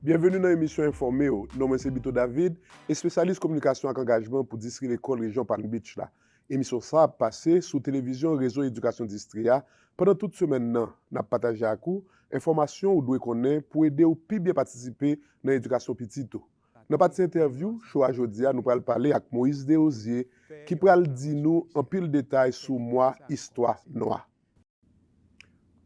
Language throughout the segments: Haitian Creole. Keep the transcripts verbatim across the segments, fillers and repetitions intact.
Byenveni nan emisyon Enfòme w. Non mwen se Bito David, espesyalis kominikasyon ak angajman pou distri lekòl rejyon Palm Beach la. Emisyon sa a ap pase sou televizyon Rezo Edikasyon Distri a. Pandan tout semèn nan, n ap pataje ak ou enfòmasyon ou dwe konnen pou ede w pi byen patisipe nan edikasyon pitit ou. Nan pati entèvyou cho a jodi a, nou pral pale ak Moïse Desrosiers, ki pral di nou anpil detay sou mwa istwa nwa.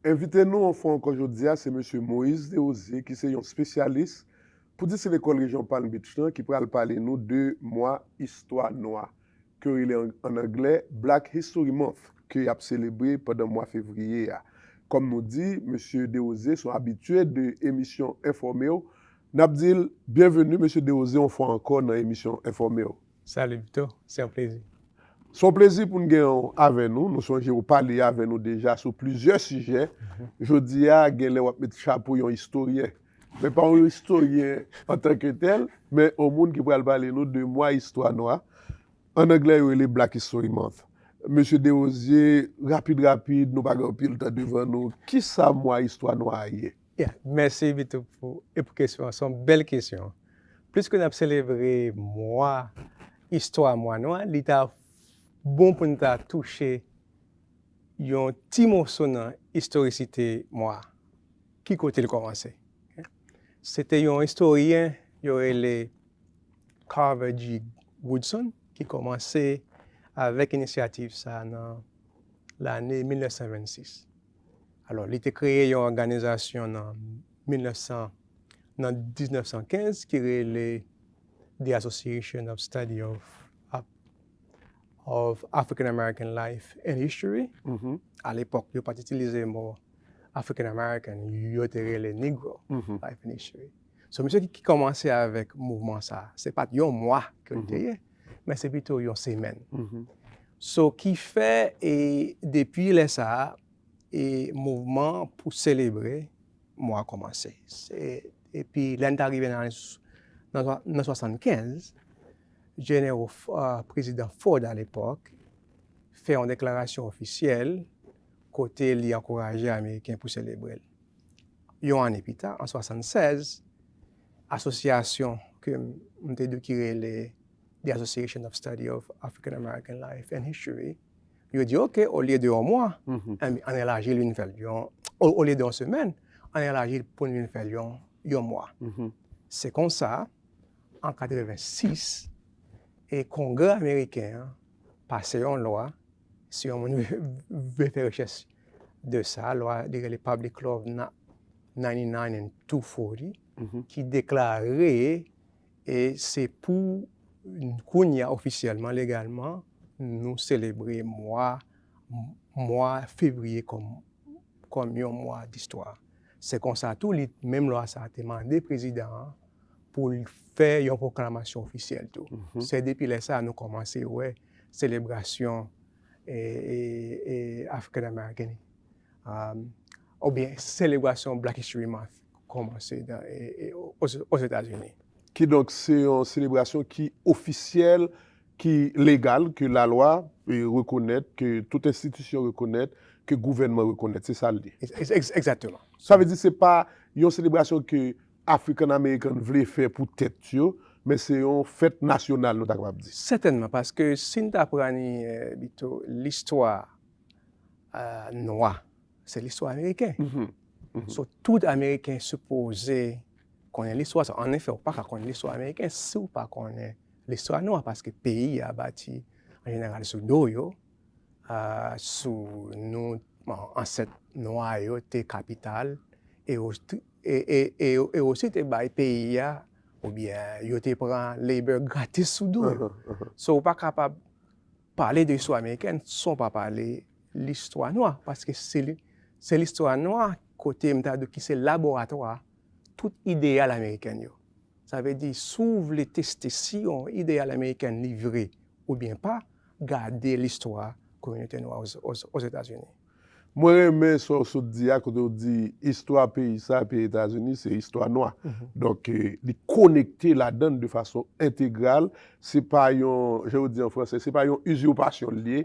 Envite nou yon fwa ankò jodi a, se mesye Moïse Desrosiers, ki se yon espesyalis pou distri lekòl rejyon Palm Beach lan, ki pral pale nou de mwa istwa nwa, ke yo rele an, an anglè Black History Month, ke y ap selebre pandan mwa fevriye a. Kòm nou di, mesye Desrosiers se yon abitye de emisyon Enfòme w. N ap di l byenveni, mesye Desrosiers, yon fwa ankò nan emisyon Enfòme w. Salut Vito, c'est un plaisir. Se yon plezi pou n gen w avè nou. Nou sonje ou pale avè nou deja sou plizyè sijè. Jodi a, gen lè w ap met chapo yon istoryen. Men pa yon istoryen antanke tèl, men yon moun ki pral pale nou de mwa istwa nwa. An anglè, yo rele Black History Month. Mesye Desrosiers, rapid, rapid, nou pa gen anpil tan devan nou. Kisa mwa istwa nwa a ye? Yeah, mèsi Vito pou, e pou kesyon an. Se yon bèl kesyon. Pliske n ap selebre mwa, istwa mwa nwa, li ta bon pou n ta touche yon ti moso nan istorisite mwa. Ki kote l kòmanse? Se te yon istoryen, yo rele Carver G. Woodson, ki kòmanse avèk inisyativ sa a nan lane mil nèf san vennsis. Alò, li te kreye yon òganizasyon nan mil nèf san, nan diznèf san kenz ki rele The Association of Study of, of African American Life and History. Alepòk, yo pa t itilize mo African American, yo te rele Negro Life and History. So, misye ki, ki kòmanse avèk mouvman sa a, se pa t yon mwa ke l te ye, men se pito yon semèn. So, ki fè, e depi lè sa a, e mouvman pou selebre mwa kòmanse. Se, epi lè n ta rive nan, nan, nan swasannkenz, Jeneral, ah, Prezidan Ford alepòk fè yon deklarasyon ofisyèl kote li ankouraje Ameriken pou selebre l. Yon ane pita, an swasannsèz, asosyasyon ke m, m te di w ki rele The Association of Study of African American Life and History, yo di, "Ok, olye de yon mwa, ann, ann elaji l vin fè l yon, o-, olye de yon semèn, ann elaji l pou n vin fè l yon, yon mwa." Se konsa, an katrevensis, e Kongrè ameriken an pase yon lwa, si yon moun vle fè rechèch de sa, lwa li rele Public Law na-, ninety-nine and two forty, ki deklare, e se pou kounye a ofisyèlman, legalman, nou selebre mwa, mwa fevriye kòm, kòm yon mwa distwa. Se konsa tou, li, menm lwa sa a te mande prezidan an pou l fè yon pwoklamasyon ofisyèl tou. Se depi lè sa a nou kòmanse wè selebrasyon, e, e, e African American, um, oubyen selebrasyon Black History Month kòmanse dan, e, e, o-, Ozetazini. Kidonk, se yon selebrasyon ki ofisyèl, ki legal, ke lalwa, e, rekonèt, ke tout enstitisyon rekonèt, ke gouvènman rekonèt. Se sa l ye. Ex-, ex-, ex-, egzakteman. Sa vle di se pa yon selebrasyon ke African American vle fè pou tèt yo, men se yon fèt nasyonal, nou ta kapab di. Sètènman, paske si n ta pran, e, pito listwa, e, nwa, se listwa ameriken. So, tout Ameriken sipoze konnen listwa sa. Anefè, ou pa ka konnen listwa ameriken si w pa konnen listwa nwa, paske peyi a bati, an jeneral, sou do yo, a, sou nou, bon, ansèt nwa yo te kapital, e yo t-, e, e, e, e osi te bay peyi a, oubyen yo te pran labor gratis sou do yo. So, ou pa kapab pale de istwa amerikèn san w pa pale listwa nwa, paske se li, se listwa nwa kote m ta di w ki se laboratwa tout ideyal amerikèn yo. Sa vle di, si w vle teste si yon ideyal amerikèn li vre oubyen pa, gade listwa kominote nwa Oz-, Oz-, Ozetazini. Mwen renmen sa w sot di a, kote w di istwa peyi sa, peyi Etazini, se istwa nwa. Donk, eh, li konekte ladan l de fason entegral. Se pa yon, jan yo di an fransè, se pa yon izipasyon l ye.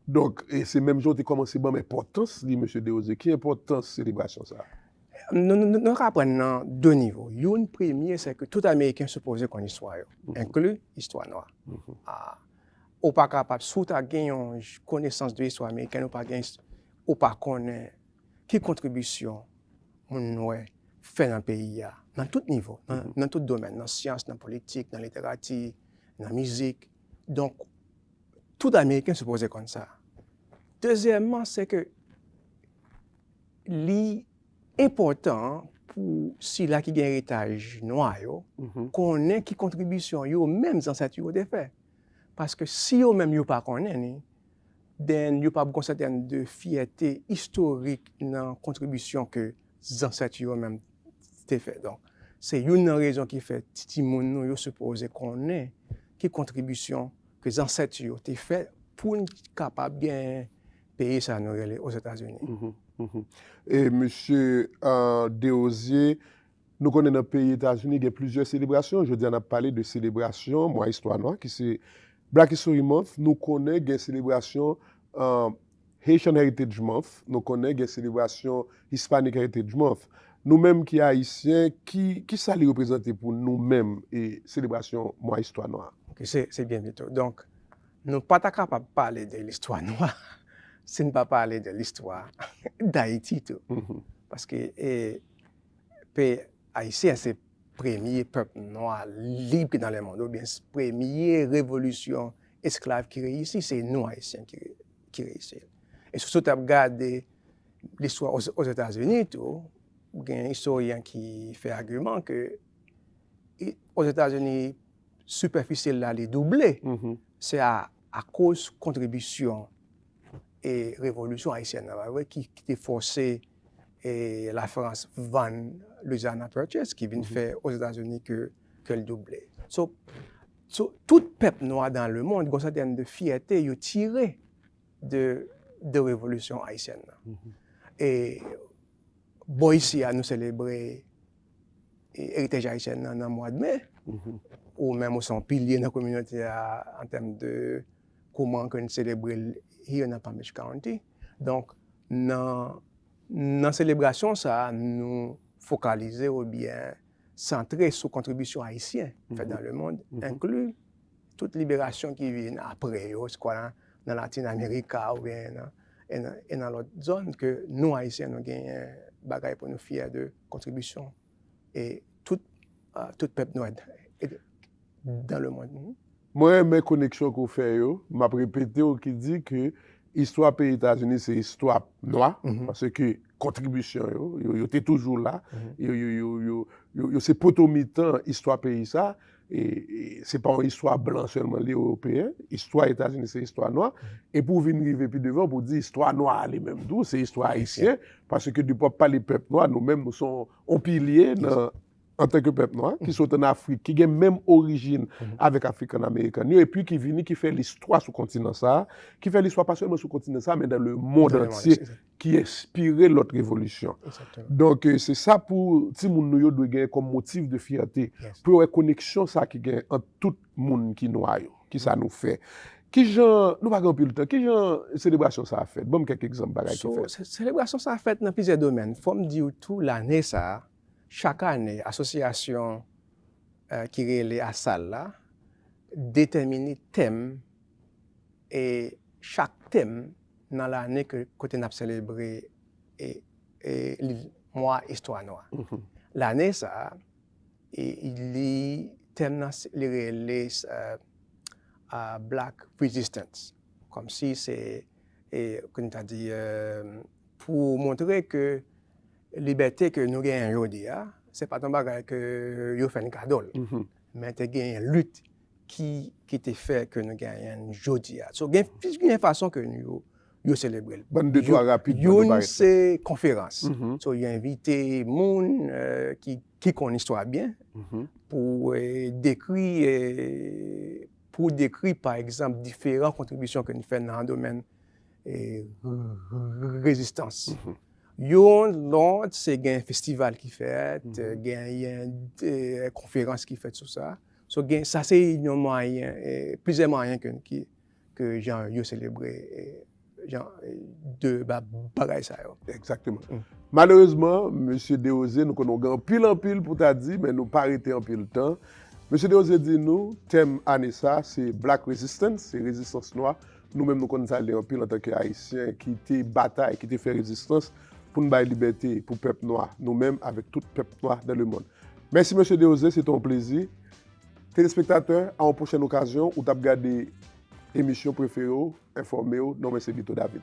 Donk, e se menm jan w te kòmanse ban m enpòtans li, mesye Desrosiers. Ki enpòtans selebrasyon sa a? nou, nou, nou ka aprann nan de nivo. Youn premye, se ke tout Ameriken sipoze konn istwa yo, enkli istwa nwa. A, ou pa kapab, si w ta gen yon j- konesans de istwa amerikèn, ou pa gen, ou pa konnen ki kontribisyon moun nwè fè nan peyi a, nan tout nivo, nan, nan tout domèn, nan syans, nan politik, nan literati, nan mizik. Donk, tout Ameriken sipoze konn sa. Dezyèmman, se ke li enpòtan pou sila ki gen eritaj nwa yo konnen ki kontribisyon yo menm zansèt yo te fè. Paske si yo menm yo pa konnen ni, then yo p ap gon sètèn de fyète istorik nan kontribisyon ke zansèt yo menm te fè. Donk, se youn nan rezon ki fè ti timoun nou yo sipoze konnen ki kontribisyon ke zansèt yo te fè pou n kapab gen peyi sa nou rele Ozetazini. E mesye uh, Desrosiers, nou konnen nan peyi Etazini gen plizyè selebrasyon. Jodi a n ap pale de selebrasyon mwa istwa nwa ki se Black History Month. Nou konnen gen selebrasyon uh, Haitian Heritage Month, nou konnen gen selebrasyon Hispanic Heritage Month. Nou menm ki Ayisyen, ki, ki sa li reprezante pou nou menm e selebrasyon mwa istwa nwa? Ok, se, se byen pito. Donk, nou pa ta kapab pale de listwa nwa si n pa pale de listwa Dayiti tou. Paske e, pe, Ayisyen se premye pèp nwa lib ki nan lemonn, oubyen premye revolisyon esklav ki reyisi, se nou Ayisyen ki, ki reyisi. E si w t ap gade listwa Ozetazini tou, gen istoryen ki fè agiman ke Ozetazini sipèfisi la li double. Se a, akoz kontribisyon e revolisyon ayisyèn nan, pa vre, ki, ki te fòse e Lafrans vann Louisiana Purchase, ki vin fè Ozetazini ke, ke l double. So, so, tout pèp nwa dan lemonn gon sètèn de fyète yo tire de, de revolisyon ayisyèn nan. E bò isi a, nou selebre e, eritaj ayisyèn nan nan mwa de me. Ou menm ou se yon pilye nan kominote a an tèm de kouman ke n selebre l here nan Palm Beach County. Donk, nan, nan selebrasyon sa a, nou fokalize oubyen santre sou kontribisyon ayisyen fèt dan lemonn, enkli tout liberasyon ki vin apre yo, swa nan, nan Latin Amerika oubyen nan, e nan, e nan lòt zòn, ke nou Ayisyen, nou genyen bagay pou nou fyè de kontribisyon e tout, ah, tout pèp nwa e, dan lemonn. Mwen renmen koneksyon ke w fè yo. M ap repete w ki di ke istwa peyi Etazini se istwa nwa, paske kontribisyon yo, yo, yo te toujou la, yo, yo, yo, yo, yo, yo se poto mitan istwa peyi sa. E, e se pa yon istwa blan sèlman, li ewopeyen. Istwa Etazini se istwa nwa. E pou w vin rive pi devan, pou w di istwa nwa a li menm tou, se istwa ayisyen. Paske depi w ap pale pèp nwa, nou menm, nou se yon, yon pilye nan, antanke pèp nwa, ki sot ann Afrik, ki gen menm orijin avèk African American yo, epi ki vini, ki fè listwa sou kontinan sa a, ki fè listwa pa sèlman sou kontinan sa a, men dan lemonn antye, ki enspire lòt revolisyon. Donk, e, se sa pou timoun nou yo dwe gen kòm motif de fyète, pou yo wè koneksyon sa ki gen ant tout moun ki nwa yo, ki sa nou fè. Kijan, nou pa gen anpil tan, kijan selebrasyon sa a fèt? Ban m kèk egzanp bagay ki fèt. So, se-, selebrasyon sa a fèt nan plizyè domèn. Fò m di w tou, lane sa a, chak ane, asosyasyon, eh, ki rele ASAL la detèmine tèm, e chak tèm nan lane ke, kote n ap selebre, e, e, li, mwa istwa nwa. Lane sa a, e, li, tèm nan, se, li rele, eh, ah, Black Resistance. Kòmsi se, e, kounye ta di, eh, pou montre ke libète ke nou genyen jodi a, se pa t yon bagay ke yo fè n kado l. Men te genyen lit ki, ki te fè ke nou genyen l jodi a. So, gen plizyè fason ke nou, yo, yo selebre l. Ban n de twa rapid, ban nou youn bagay. Se konferans. So, yo envite moun, eh, ki, ki konn istwa byen pou, eh, dekri, eh, pou dekri, pa egzanp, diferan kontribisyon ke n fè nan domèn, eh, rezistans. Yon lòt, se gen festival ki fèt, genyen, eh, konferans ki fèt sou sa. So, gen, sa se yon mwayen, eh, plizyè mwayen ke, ki, ke jan yo selebre, eh, jan, eh, de ba-, bagay sa yo. Egzakteman. Malerezman, mesye Desrosiers, nou konnen w gen anpil, anpil pou ta di, men nou pa rete anpil tan. Mesye Desrosiers di nou, tèm ane sa, se Black Resistance, se rezistans nwa. Nou menm, nou konn sa l ye anpil antanke Ayisyen ki te batay, ki te fè rezistans pou n bay libète pou pèp nwa, nou menm avèk tout pèp nwa dans le monde. Mèsi, mesye Desrosiers, se te yon plezi. Telespektatè, a yon pwochèn okazyon, ou t ap gade emisyon prefere w, Enfòme w, non mwen se Lito David.